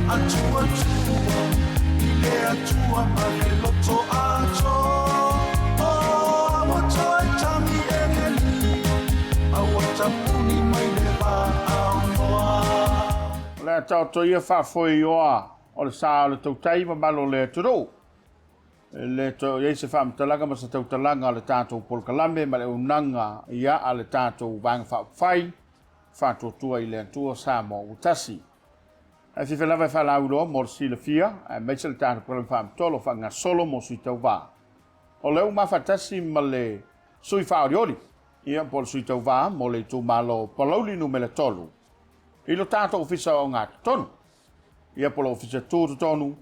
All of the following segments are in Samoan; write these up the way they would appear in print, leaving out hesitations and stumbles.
Atuatua i le Atua ma le loto ato Oh, ua toe tagi e le Alii A ua tapuni mai le va ao Noa. O le a taoto ia faafoeioa o le sa o le tautai ma malo o le atunuu. E le toe o i ai se faamatalaga ma se tautalaga a le tatou polokalame ma le auaunaga ia a le tatou Vaega Faaupufai Faatuatua i le Atua Samoa ua tasi. Ae fiafia lava e faalauiloa mo le silafia aemaise le tatou polokalame faamatoa o lo o faagasolo mo sui tauva. O lea ua mafaatasi ma le sui faaolioli ia po o le sui tauva mo le itumalo o Palauli numera 3 i lo tatou ofisa o ogatotonu ia po o le ofisa tutotonu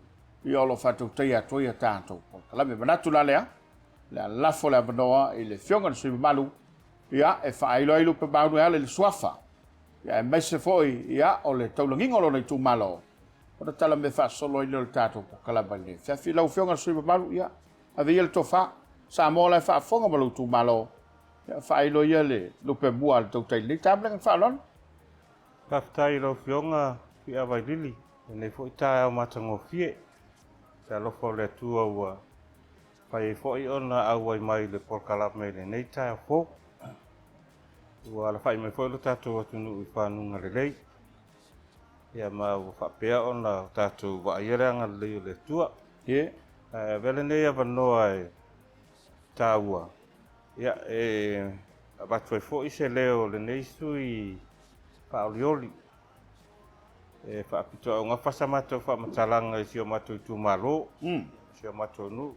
ia o lo o faatautaia atu ai a tatou polokalame. Manatu la lea, le a lafo le avanoa i le afioga i le sui mamalu ia e faailoailo pe maunu e ala i le suafa ia aemaise foi ia o le taulagiga o lona itumalo ona tala mea faasolo ai lea o le tatou polokalame i lenei afiafi. Lau Afioga i le sui mamalu, ia ave ia le tofa, Samoa la e faafofoga ma lou itumalo, ia faailoa ia le lupe mua a le tautai i lenei taeao. Ma le agaga faaaloalo. Faafetai i lau Afioga Fiavailili i lenei foi taeao matagofie. I le alofa o le Atua ua fai ai foi ona auai mai i le polokalame i lenei taeao fou. Ua alafai mai foi lo tatou atunuu i fanuga lelei. Ia ma ua faapea ona tatou vaaia le agalelei o le Atua. Ie. Ae avea lenei avanoa e taua, ia, e avatu ai foi se leo o lenei sui faaolioli e faapitoaugafa sa matou faamatalaga i si o matou itumalo, si o matou nuu,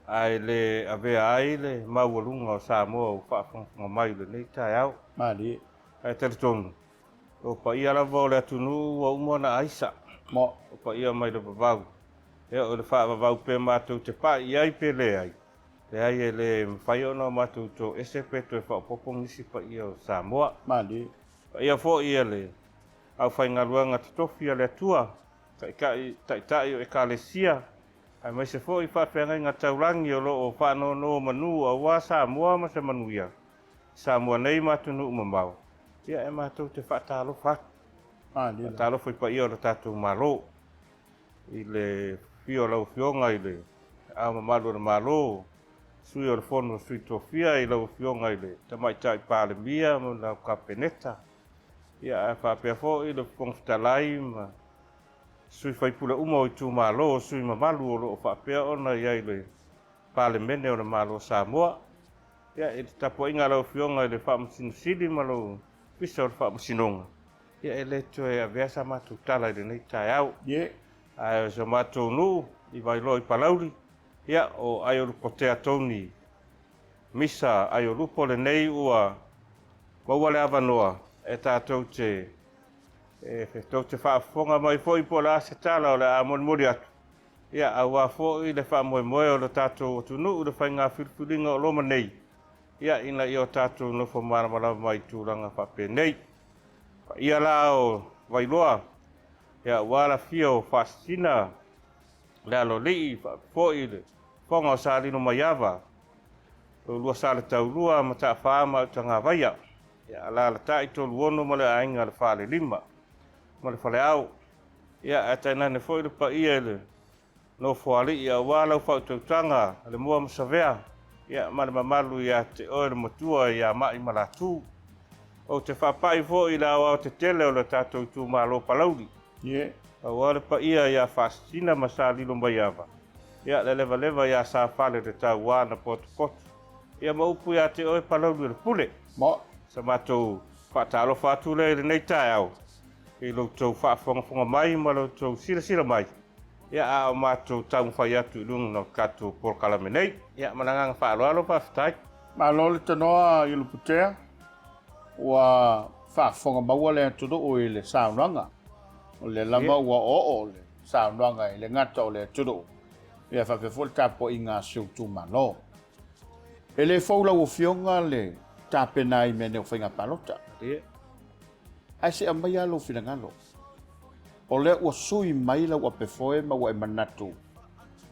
ae le avea ai le maualuga o Samoa ua faafogafoga mai i lenei taeao. Malie. Ae talitonu, o paia lava o le atunuu ua uma ona aisa, Mo. o paia mai le vavau, e oo i le faavavau pe matou te pai i ai pe leai, leai e le mafai ona o matou toese pe toe faaopoopo nisi paia o Samoa. Malie. Paia foi e le aufaigaluega totofi a le Atua, taitai, taitai o Ekalesia, aemaise foi faafeagaiga taulagi o lo o faanonomanu aua Samoa ma se manuia i Samoa nei ma atunuu mamao, ia e matou te faatalofa atu. Faatalofa i paia o le tatou Malo, i le afio o lau Afioga i le Ao Mamalu o le Malo, Sui o le Fono a Sui Tofia, i lau Afioga i le Tamaitai Palemia ma lau Kapeneta, ia ae faapea foi le Fofoga Fetalai ma sui faipule uma o itumalo, o sui mamalu o lo o faapea ona i ai i le Palemene o le Malo o Samoa. Ia, i le tapuaiga a lau Afioga i le Faamasino Sili ma lou Ofisa o le Faamasinoga, ia e le toe avea sa matou tala i lenei taeao. Ie. Ae o si o matou nuu i Vailoa i Palauli, ia o Aiolupotea Tony Misa Aiolupo lenei ua maua le avanoa e tatou te e tou te faafofoga mai foi po o le a se tala o le a molimoli atu, ia aua foi le faamoemoe o le tatou atunuu i le faiga filifiliga o loma nei, ia ina ia o tatou nofo malamalama mai i tulaga faapenei. Paia la o Vailoa, ia aua le afio o Faasisina, le Aloalii, faapea foi le Fofoga o Salilomaiava, Toulua Saletaulua, Mataafa ma Autagavaia, ia alaalatai Toluono ma le aiga a le Falelima ma le Faleao, ia ae tainane foi le paia i le Nofoalii aua lau faautautaga le Moa ma Savea, ia ma le mamalu ia te oe le matua ia Mai ma Latu. Ou te faapai foi i le aoaotetele o le tatou itumalo Palauli, Ie. aua le paia ia Faasisina ma Salilomaiava, ia le levaleva ia Safale le taua na potopoto, ia ma upu ia te oe Palauli o le Pule. Mo. Sa matou faatalofa atu lea i lenei taeao i lo outou faafogafoga mai ma lo outou silasila mai, ia a o matou taumafai atu i luga o le tatou polokalame nei. Ia ma le agaga faaaloalo, faafetai. Malo le tanoa i Uluputea, ua faafofoga maua le atunuu i le saunoaga. O lea lava ua oooo le saunoaga i le gata o le atunuu, ia faapea foi le tapuaiga a si ou itumalo. E le fou lau Afioga le tapena ai i mea nei o faiga palota. Ae se i aumai lava lou finagalo. O lea ua sui mai lau apefoe ma ua e manatu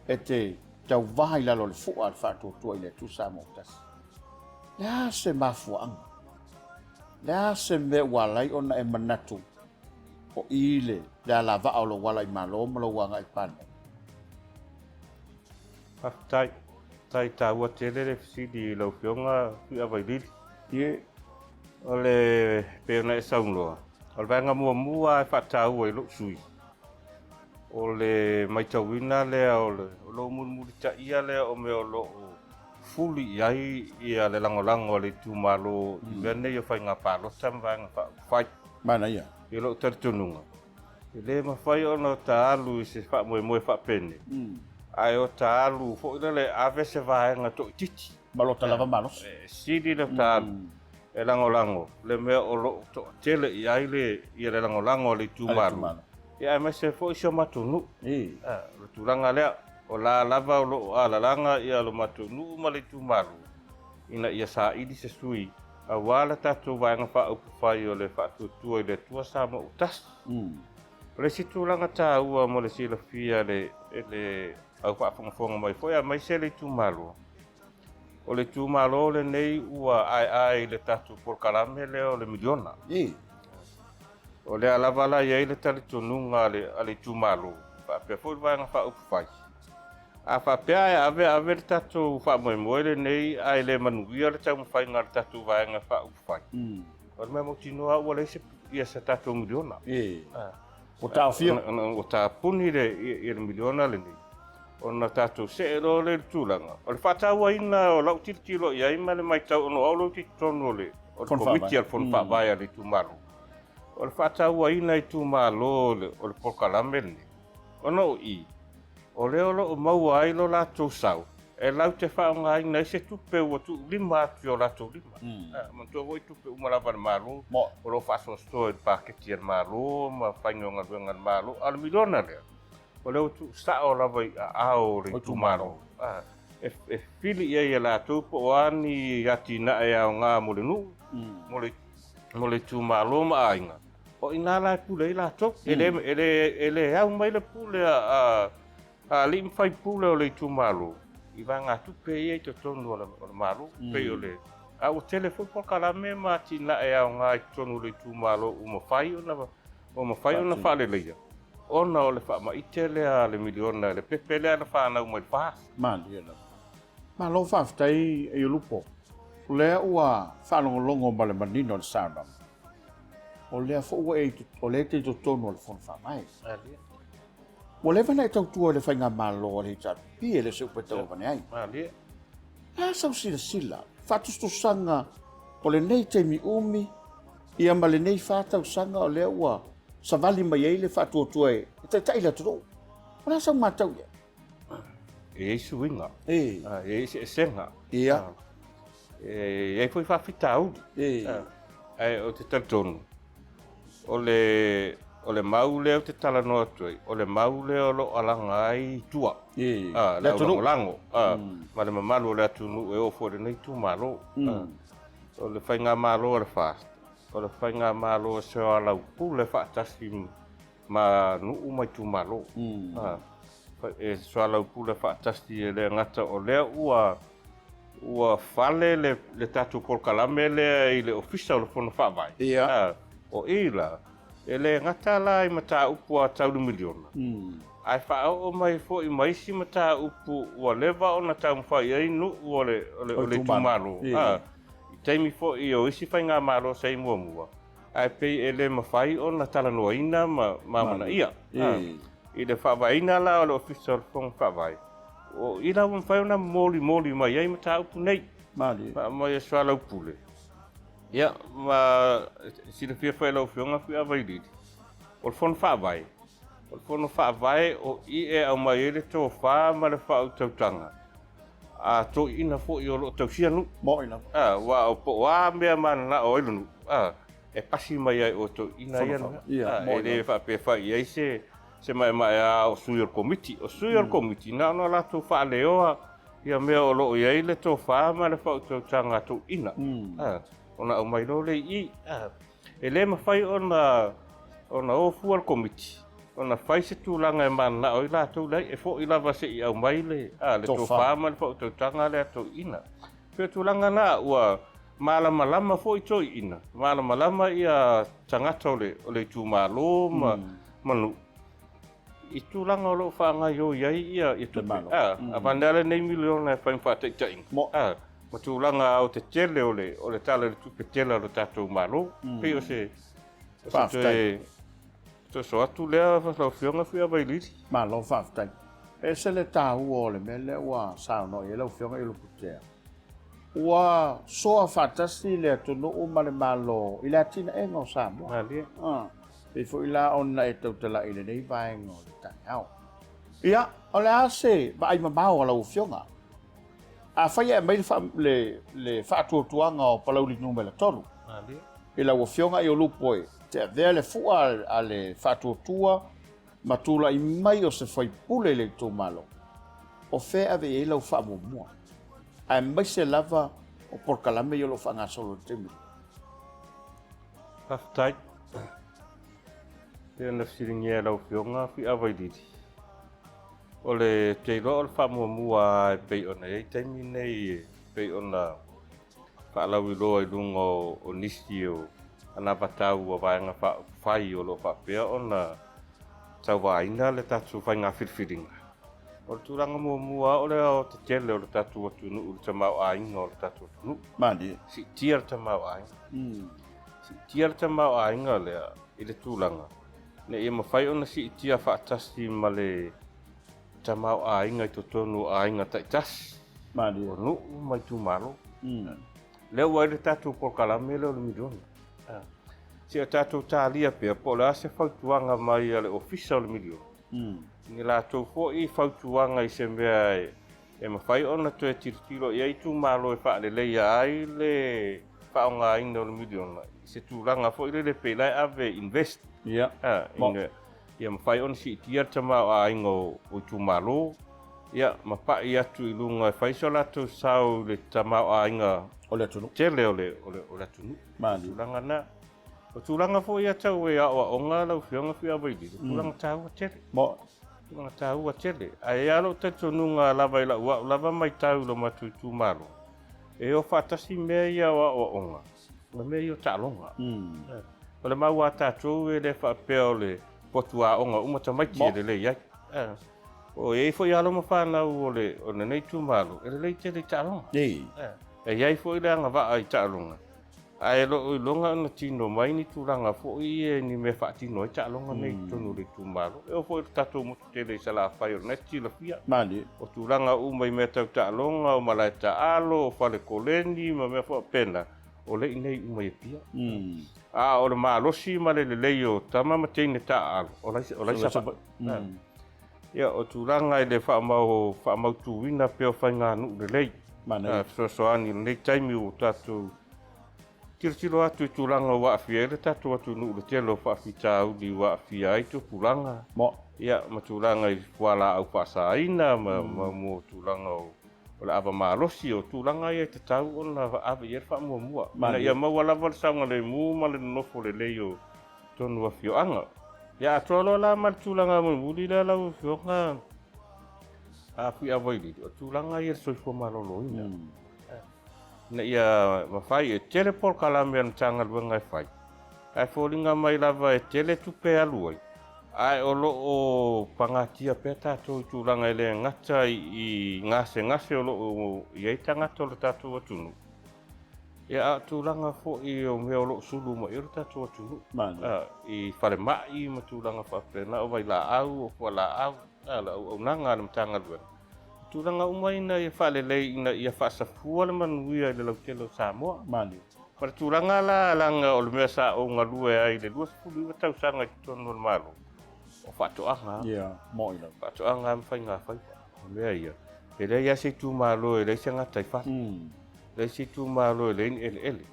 e te tauva i lalo o le fua a le Faatuatua i le Atua Samoa ua Tasi. Le a se mafuaaga? Le a se mea ua ala ai ona e manatu o i le le alavaa o lou ala i Malo ma lou agai i Palemene? Faafetai. Faafetai taua tele le fesili i lau Afioga Tuiavailili. Ie. O le, pei ona e saunoa, o le vaega muamua lava e faataua i lou sui usufono, o le matauina lea o lou mulimulitaia lea o mea o lo o fuli i ai ia le lagolago a le itumalo i mea nei o faiga palota ma vaega faaupufai. Manaia. I lou talitonuga, e le mafai ona ota alu i se faamoemoe faapenei, ae ota alu foi lele e ave se vaega toaitiiti. Ma lota lava malosi. E sili le ota alu e lagolago le mea o lo o toatele i ai le ia le lagolago a le itumalo, ia aemaise foi si o matou nuu. O le tulaga lea, o la lava o lo o alalaga ia lo matou nuu ma le itumalo ina ia saili se sui aua le tatou Vaega Faaupufai o le Faatuatua i le Atua Samoa ua Tasi. O le isi tulaga taua mo le silafia e le au faafogafoga mai foi aemaise le itumalo, O le itumalo lenei ua aeae i le tatou polokalame lea o le miliona. O lea lava la e i ai le talitonuga a le itumalo faapea foi le Vaega Faaupufai, a faapea ae ave ave le tatou faamoemoe lenei ae le manuia le taumafaiga a le tatou Vaega Faaupufai, o le mea mautinoa ua leai se ia se tatou miliona. Ua taofia. Ua tapuni le miliona lenei ona tatou see loa lea i le tulaga o le faatauaina o lau tilotilo i ai ma le matau ona o au lea ou te i totonu o le Komiti a le Fono Faavae a le itumalo, o le faatauaina itumalo o le polokalame lenei, ona o i, o lea o lo o maua ai lo latou sao e latou te faaaogaina ai se tupe ua tuulima atu i o latou lima. Manatua foi tupe uma lava a le Malo o lo o faasoasoa i le paketi a le Malo ma faiga o galuega a le Malo, a o le miliona lea, O lea ua tuusao lava i aao o le itumalo e fili i ai e latou po o a ni atinae aoga mo le nuu, mo le itumalo ma aiga. O i ina la e pule ai latou. E le au mai le pule a alii ma faipule o le itumalo i vaegatupe ia i totonu o le Malo. Pei o le... A ua tele foi polokalame ma atinae aoga i totonu o le itumalo ua mafai ona Ua mafai ona faaleleia ona o le faamaite lea a le miliona i le pepe lea na fanau mai le FAST. Malie lava. Malo faafetai Aiolupo. O lea ua faalogologo ma le manino i le saunoaga. O lea foi ua e, o lea e te i totonu o le Fono Faavae. Malie. Ua leva ona e tautua i le Faigamalo a le HRPP e le o se upu e tauavane ai. Malie. O le a sau silasila, faatusatusaga o lenei taimi umi ia ma lenei fa tausaga o lea ua savali mai ai le faatuatua e taitai le atunuu. O le a sau matau i ai? E i ai suiga, e i ai eseesega, e i ai foi faafitauli. Ae ou te talitonu, o le mau lea ou te talanoa atu ai, o le mau lea o lo o alaga ai i tua, le au lagolago ma le mamalu o le atunuu e oo foi i lenei itumalo. O le Faigamalo a le FAST, o le Faigamalo e soalaupule faatasi ma nuu ma itumalo. E soalaupule faatasi e le gata o lea ua fale le tatou polokalame lea i le Ofisa o le Fono Faavae. O i la, e le gata la i mataupu a tau le miliona, ae faaoo mai foi ma isi mataupu ua leva ona taumafai i ai nuu o le itumalo i taimi foi o isi faigamalo sa i muamua, ae pei e le mafai ona talanoaina ma amanaia. I le faavaeina la o le Ofisa o le Fono Faavae, o i la ua mafai ona molimoli mai ai mataupu nei. Aumai e soalaupule. Ia, ma silafia foi e lau Afioga Fuiavailili, o le Fono Faavae, o le Fono Faavae o i e aumai ai le tofa ma le faautautaga a toeaiina foi o lo o tausia nuu. Moni lava. Aua po o a mea mananao ai le nuu, e pasi mai ai o toeaiina ia mea. E le faapea fai i ai se maemaea o sui o le Komiti. O sui o le Komiti, na ona latou faaleoa ia mea o lo o i ai le tofa ma le faautautaga a toeaiina, ona aumai loa lea i i. E le mafai ona o fua le Komiti ona fai se tulaga e mananao ai latou leai, e foi lava se i aumai le tofa ma le faautautaga lea a toeaiina. E pei o tulaga na ua malamalama foi toeaiina, malamalama ia tagata o le itumalo ma. ma nuu i tulaga o lo o faagaoioi ai ia tupe. Avane lava lenei miliona e fai ma faataitaiga ma tulaga aotetele o le Tala i le Tupe tele a lo tatou Malo. Pei o se toe soso atu lea lau Afioga Fuiavailili. Malo faafetai. E ese le taua o le mea lea ua saunoa i ai lau Afioga Iolupotea. Ua soa faatasi le atunuu ma le Malo i le atinaega o Samoa. Malie. Pei foi la ona e tautalai i lenei vaega o le taeao. Ia, o le a se vaai mamao a lau Afioga? Afai e aumai le faatuatuaga o Palauli Numera 3 i lau Afioga Iolupo e te avea le fua a le faatuatua ma tulai mai o se faipule i le itumalo, o fea e ave i ai lau faamuamua, aemaise lava o polokalame ia o lo o faagasolo i le taimi lenei? Faafetai. Pei ona fesiligia e lau Afioga Fuiavailili, o le te iloa o le faamuamua lava e pei ona i ai taimi nei e pei ona faalauiloa i luga o nisi o anavatau a vaega faaupufai o lo o faapea ona tauvaina le tatou faiga filifiliga. O le tulaga muamua lava o le aoaotetele o le tatou atunuu i le tamaoaiga o le tatou atunuu. Malie. Siitia le tamaoaiga. Siitia le tamaoaiga lea i le tulaga ina ia mafai ona siitia faatasi ma le tamaoaiga i totonu o aiga taitasi, Malie. o nuu ma itumalo. Lea ua i ai le tatou polokalame lea o le miliona. Se i o tatou talia pea po o le a se fautuaga mai a le Ofisa o le Miliona, ni latou foi fautuaga i se mea e mafai ona toe tilotilo i ai itumalo e faaleleia ai le faaaogaina o le miliona i se tulaga foi lele pei la e ave invest. Ina ia mafai ona siitia le tamaoaiga o itumalo, ia, ma pai atu i luga e fai so latou sao i le tamaoaiga o le atunuu. Tele o le atunuu. Malie. Tulaga na. O tulaga foi ia tau e aoaoga lau Afioga Fuiavailili, o tulaga taua tele. Tulaga taua tele. Ae i ai lou talitonuga lava i lau au lava matau i lo matou itumalo, e o faatasi mea ia o aoaoga ma mea ia o taaloga. O le mau a tatou e le faapea o le potu aoga uma tamaiti e lelei ai. O i ai foi alo ma fanau o lenei itumalo e lelei tele i taaloga. E i ai foi le agavaa i taaloga, ae le o iloga ona tino mai ni tulaga foi ia ni mea e faatino ai taaloga nei i totonu o le itumalo. E oo foi i le tatou motu tele i Salafai o lena e te silafia. Malie. O tulaga uma i mea tau taaloga, o malae taalo, o fale koleni ma mea faapena, o lea i inei uma i Apia. A o le malosi ma le lelei o tama ma teine taaalo, o la e i Savaii. Ia, o tulaga i le faamautuina pea o faiganuu lelei, fesoasoani i lenei taimi ua tatou tilotilo atu i tulaga ua aafia ai le tatou atunuu i le tele o faafitauli ua aafia ai tupulaga, ia, ma tulaga i fualaau faasaina ma mo tulaga o le ava malosi, o tulaga ia e tatau ona ave i ai le faamuamua, ina ia maua lava le saogalemu ma le nonofo lelei o totonu o afioaga. Ia atoa loa la ma le tulaga mulimuli lea lau Afioga a Fuiavailili, o tulaga ia i le soifua maloloina. Ina ia mafai, e tele polokalame a le Matagaluega e fai, ae foliga mai lava e tele tupe e alu ai, ae o lo o pagatia pea tatou i tulaga e le gata i gasegase o lo o i ai tagata o le tatou atunuu, Ia, a o tulaga foi o mea o lo o sulu mai ai lo tatou atunuu, i falemai ma tulaga faapena, o vailaau, o fualaau, le auaunaga a le Matagaluega, o tulaga uma ina ia faalelei ina ia faasafua le manuia i le lautele o Samoa. Ma le tulaga la, leaga o le mea sa ou galue ai i le 29 tausaga i totonu o le Malo, o faatoaga. Faatoaga ma faigafaiva. O mea ia, e leai lava se itumalo e leai se gataifale. Leai se itumalo e leai ni eleele.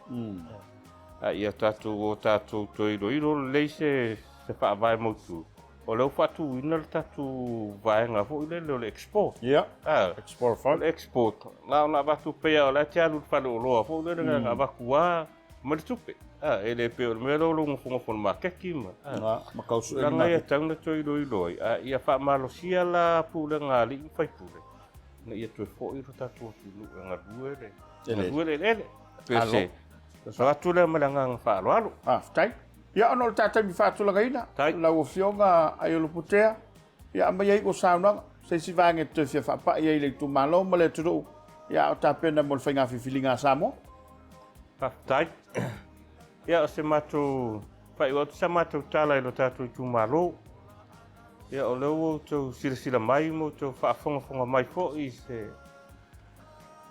A ia tatou o tatou toe iloilo lelei se faavae mautu, o lea ua faatuina le tatou vaega foi lele o le export. Ia, export fund. O le export, na ona avatu pea o la e te alu i le faleoloa foi lele, na avatu lava ma le tupe. E le pei o le mea lea o lou nofonofo i le maketi ma... Ma tau sue ni maketi. Tulaga ia e tatau ona toe iloilo ai, a ia faamalosia la pulega a alii ma faipule, ina ia toe foi lo tatou atunuu e galue le galue le eleele. Pei o se atu lea ma le agaga faaaloalo. Faafetai. Ia, ona o le ta taimi faatulagaina, lau Afioga Aiolupotea, ia aumai ai ua saunoaga, se isi vaega e te toe fia faapai ai i le itumalo ma le atunuu, ia a o tapena mo le faiga filifiliga a Samoa. Faafetai. Ia, o se matou faaiu atu sa matou tala i lo tatou itumalo. Ia, o lea ua outou silasila mai ma outou faafogafoga mai foi i se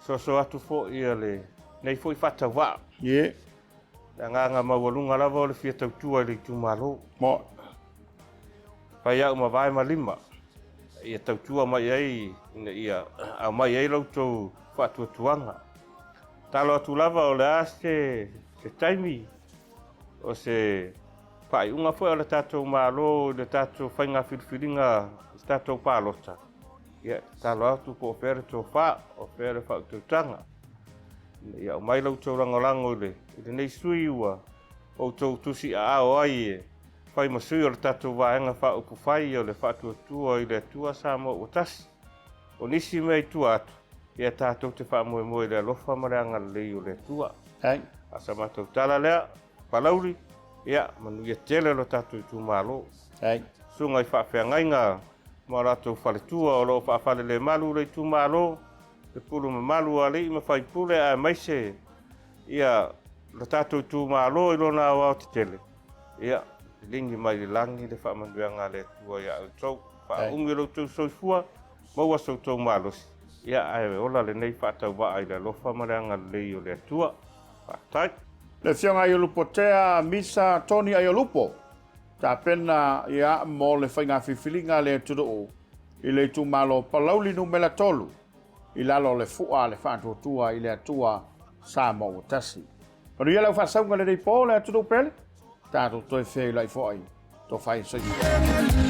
soso atu foi a lenei foi faatauvaa. Ie. Le agaga maualuga lava o le fia tautua i le itumalo. Mo. Fai au ma vae ma lima, ia tautua mai ai ina ia aumai ai la outou faatuatuaga. Talo atu lava o le a se, se taimi o se faaiuga foi a le tatou Malo i le tatou faiga filifiliga i le tatou palota, ia talo atu po o fea le tofa, o fea le faautautaga. Ina ia aumai la outou lagolago i le, i lenei sui ua outou tusiaao ai e fai ma sui o le tatou Vaega Faaupufai o le Faatuatua i le Atua Samoa ua Tasi. O nisi mea i tua atu, ia tatou te faamoemoe i le alofa ma le agalelei o le Atua. Ai. A sa matou tala lea, Palauli, ia, manuia tele lo tatou itumalo. Ai. Susuga i faafeagaiga ma o latou faletua o lo o faafalelemalu le itumalo, le pulu mamalu o alii ma faipule aemaise ia lo tatou itumalo i lona aoaotetele, ia, liligi mai le lagi le faamanuiaga a le Atua iā outou. Faaumi lo outou soifua, maua so outou malosi, ia, ae ola lenei faatauvaa i le alofa ma le agalelei o le Atua. Faafetai. Le Afioga Aiolupotea Misa Tony Aiolupo, tapena ia mo le faiga filifiliga a le atunuu i le itumalo Palauli Numera 3 i lalo o le fua a le Faatuatua i le Atua Samoa ua Tasi. Manuia lau faasauga lenei po le atunuu pele, tatou toe feiloai foi, tofa i soifua.